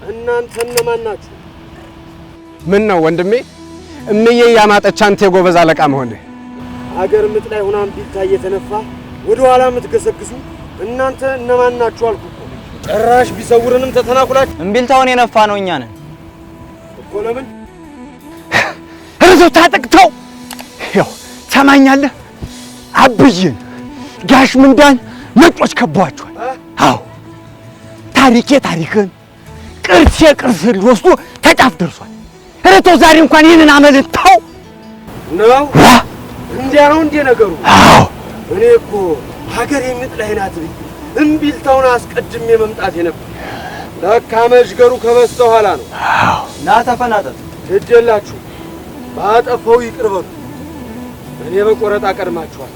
እናንተ እነማን ናችሁ? ምን ነው ወንድሜ፣ እምዬ ያማጠች አንተ የጎበዝ አለቃ መሆንህ። አገር ምጥ ላይ ሆና እምቢልታ እየተነፋ ወደ ኋላ የምትገሰግሱ እናንተ እነማን ናችሁ አልኩ እኮ። ጭራሽ ቢሰውርንም ተተናኩላችሁ። እምቢልታውን የነፋ ነው እኛ ነን እኮ። ለምን? እርዘው ታጠቅተው ያው ሰማኛለህ። አብይን ጋሽ ምንዳን ነጮች ከቧቸዋል። አዎ፣ ታሪኬ ታሪክን ቅርሴ ቅርስን ሊወስዱ ተጫፍ ደርሷል። ኧረ ተው ዛሬ እንኳን ይህንን አመልተው ነው። እንዲያ ነው እንዴ ነገሩ? አዎ። እኔ እኮ ሀገር የምጥ ላይ ናት ብዬ እምቢልታውን አስቀድሜ መምጣት የነበር፣ ለካ መሽገሩ ከበስተኋላ ነው። ና ተፈናጠጥ። ግድ የላችሁ፣ ባጠፋው ይቅር በሉ። እኔ በቆረጣ ቀድማችኋል።